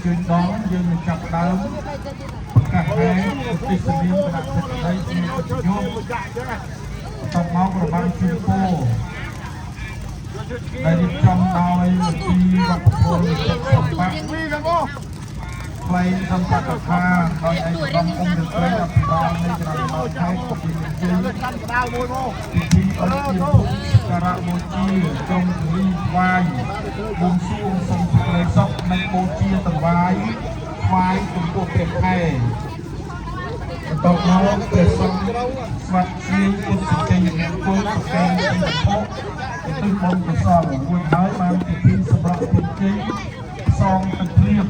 ជើញដល់យើងនឹងចាប់ផ្ដើមប្រកាសហែឧទ្ទិសនាមគណៈធិបតីជាកិត្តិយសបន្ទាប់មករបាំជូនពរដែលរៀបចំដោយមន្ទីរវប្បធម៌និងសិល្បៈថ្លែងសម្បត្តិថាដោយឯកឧត្តមអង្គមន្ត្រីអភិបាលនៃគណៈកម្មការខេត្តកំពង់ជ័យ កាន់កដាលមួយមក ពិធីអរគុណការៈបូជាក្រុមគលីថ្វាយបួងសួងសូមសេចក្តីសុខនិងបូជាទាំងឡាយថ្វាយចំពោះព្រះខែបន្ទាប់មកព្រះសង្ឃស្វាត់ជាយពុទ្ធជ័យមង្គលប្រកែកពីភពឧទ្ទិសបុណ្យកុសលរួចហើយបានពិធីសម្រាប់ពិធីសងទឹកភ្លៀង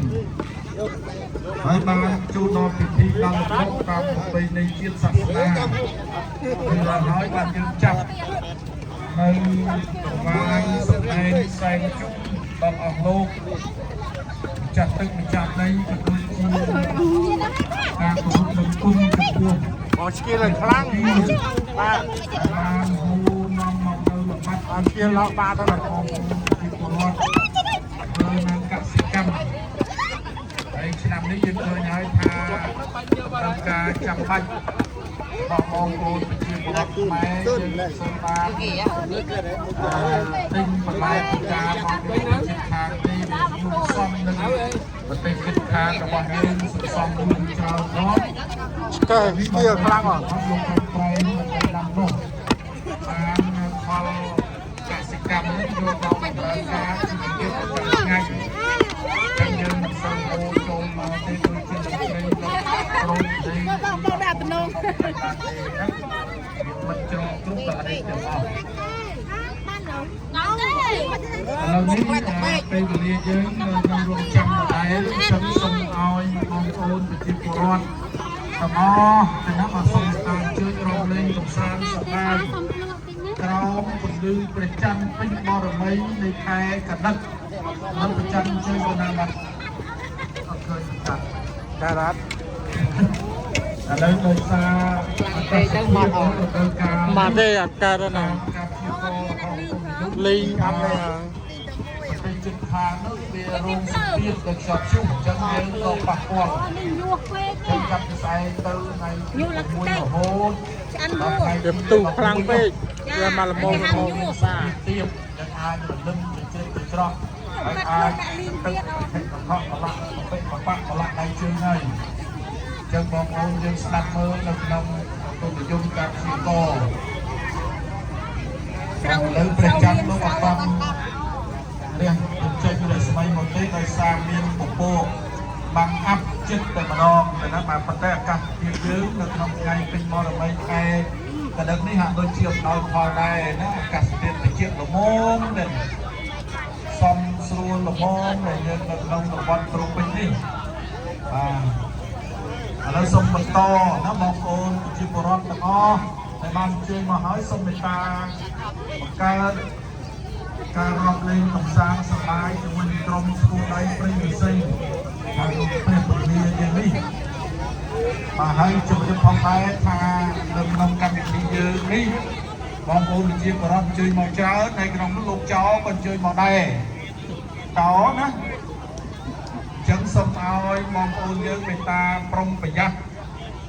ហើយបានចូលដល់ពិធីដល់វត្ថុតាមប្រពៃណីជាតិសាសនា ហើយដល់ហើយបានយើងចាប់នៅប្រវាយសម្ដែងសែងជុំដល់អស់លោកម្ចាស់ទឹកម្ចាស់ដីក៏ដូចជាការគោរពដឹងគុណចំពោះ មកឆ្កៀលឲ្យខ្លាំងបាទ បានហូរនាំមកនៅលំបាត់ អត់ឆ្កៀលឡោកបាទទៅណា បងប្អូនជាពលរដ្ឋធ្វើនៅកសិកម្មហើយឆ្នាំនេះយើងឃើញហើយថាត្រូវការចាំបាច់របស់បងប្អូនប្រជាពលរដ្ឋខ្មែរយើងសូមបាន ទិញបន្លែពីការមកពីប្រទេសជិតខាងនេះវាយូរសំនឹងប្រទេសជិតខាងរបស់យើងសន្សំលឿនច្រើនដង ឆ្កេះឆ្កៀលខ្លាំងអត់ លោកប្រែងដើម្បីដាំដុះបានផលកសិកម្មនេះយកមកបម្រើការជីវភាពប្រចាំថ្ងៃតែយើងមិនសូវហូរចូលមកទេដូចជាត្រីក្រូចដី បងបងដាក់តំណង មិនច្រកគ្រប់តែអីទាំងអស់ បានដល់ទេ ឥឡូវនេះពេលវេលាយើងនៅក្នុងរោងចាំដដែលចឹងសូមឲ្យបងប្អូនប្រជាពលរដ្ឋទាំងអស់ទាំងណាបាទសូមតាមជួយរំលែងកំសាន្តសប្បាយ សុំភ្លក់តិចណា ក្រោមពន្លឺព្រះច័ន្ទពេញបរមីនៃខែកដឹកនិងព្រះច័ន្ទជួយកណាបាទអត់ឃើញព្រះច័ន្ទ តែរត់ ឥឡូវដោយសារ ពេលទៅមកអត់ ត្រូវការ មកទេអត់កើតទេណា ការព្យាករណ៍របស់អង្គ លីងអត់ទេហើយ ប្រទេសជិតខាងនោះវារងសម្ពាធដោយខ្យល់ព្យុះអញ្ចឹងយើងក៏ប៉ះពាល់ នេះយួរពេក ចឹងចាប់ពីស្អែកទៅថ្ងៃទី1រហូត ឆ្អិន ដល់ថ្ងៃ វាផ្ទុះខ្លាំងពេកវាមកល្មមល្មម បាទទៀបយើងអាចរលឹមទៅជ្រេកទៅច្រោះហើយអាចទឹកថិកខកបលាក់បិបបាក់បលាក់ដៃជើងហើយអញ្ចឹងបងប្អូនយើងស្ដាប់មើលនៅក្នុងទុតិយមការព្យាករណ៍ឥឡូវព្រះច័ន្ទលោកអត់បាន រះបញ្ចេញរស្មីមកទេដោយសារមានពពកបាំងអាប់ចិត្តតែម្ដងតែណាបាទប៉ុន្តែអាកាសធាតុយើងនៅក្នុងថ្ងៃពេញបរមីខែកដឹកនេះហាក់ដូចជាអំណោយផលដែរណាអាកាសធាតុត្រជាក់ល្មមនេះសំស្រួលល្មមដែលយើងនៅក្នុងតំបន់ត្រូពិចនេះបាទឥឡូវសូមបន្តណាបងប្អូនប្រជាពលរដ្ឋទាំងអស់ដែលបានអញ្ជើញមកហើយសូមមេត្តាបង្កើត ការរាប់លេងកំសាន្តសប្បាយជាមួយនឹងក្រុមស្គូដៃព្រៃវិស័យហើយព្រះពលាយើងនេះបាទហើយជម្រាបផងដែរថានៅក្នុងកម្មវិធីយើងនេះបងប្អូនប្រជាពលរដ្ឋអញ្ជើញមកច្រើនហើយក្នុងនោះលោកចៅក៏អញ្ជើញមកដែរតោណាអញ្ចឹងសូមឲ្យបងប្អូនយើងមេត្តាប្រុងប្រយ័ត្ន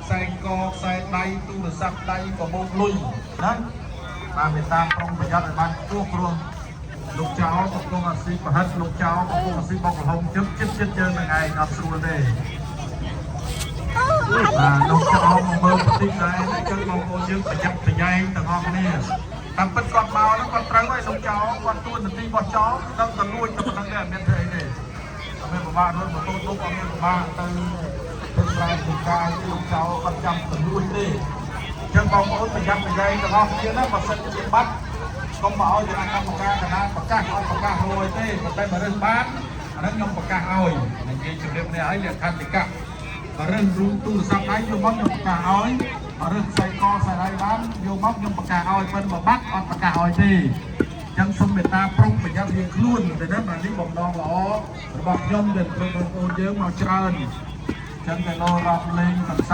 ខ្សែកខ្សែដៃទូរស័ព្ទដៃក៏បោកលុយណាបាទមេត្តាប្រុងប្រយ័ត្នឲ្យបានខ្ពស់ព្រោះ លោកចៅកំពុងអាស៊ីប្រហិតលោកចៅកំពុងអាស៊ីបុកលហុងជឹបជិតជិតយើងនឹងឯងអត់ស្រួលទេបាទលោកចៅមកមើលបន្តិចដែរអញ្ចឹងបងប្អូនយើងប្រយ័ត្នប្រយែងទាំងអស់គ្នាតាមពិតគាត់មកហ្នឹងគាត់ត្រូវហើយលោកចៅគាត់ទួនាទីរបស់ចៅដឹងតែលួចតែប៉ុណ្្នឹងទេអត់មានធ្វើអីទេអត់មានពិបាករត់ម៉ូតូទុកអត់មានពិបាកទៅទៅស្រែទៅកាយលោកចៅគាត់ចាំទៅលួចទេអញ្ចឹងបងប្អូនប្រយ័ត្នប្រយែងទាំងអស់គ្នាណាបើសិនជាបាត់ កុំមកឲ្យគណៈកម្មការគណៈប្រកាសឲ្យប្រកាសរួយទេប៉ុន្តែបើរើសបានអាហ្នឹងខ្ញុំប្រកាសឲ្យនិយាយជម្រាបនេះឲ្យលក្ខន្តិកៈបើរើសរូបទូរស័ព្ទដៃយកមកខ្ញុំប្រកាសឲ្យបើរើសខ្សែកខ្សែដៃបានយកមកខ្ញុំប្រកាសឲ្យប៉ុន្តែបើបាត់អត់ប្រកាសឲ្យទេអញ្ចឹងសូមមេត្តាប្រុងប្រយ័ត្នរៀងខ្លួនទៅណាបាទនេះបំណងល្អរបស់ខ្ញុំដែលបងប្អូនយើងមកច្រើនអញ្ចឹងតែលោរាប់លេងកំសា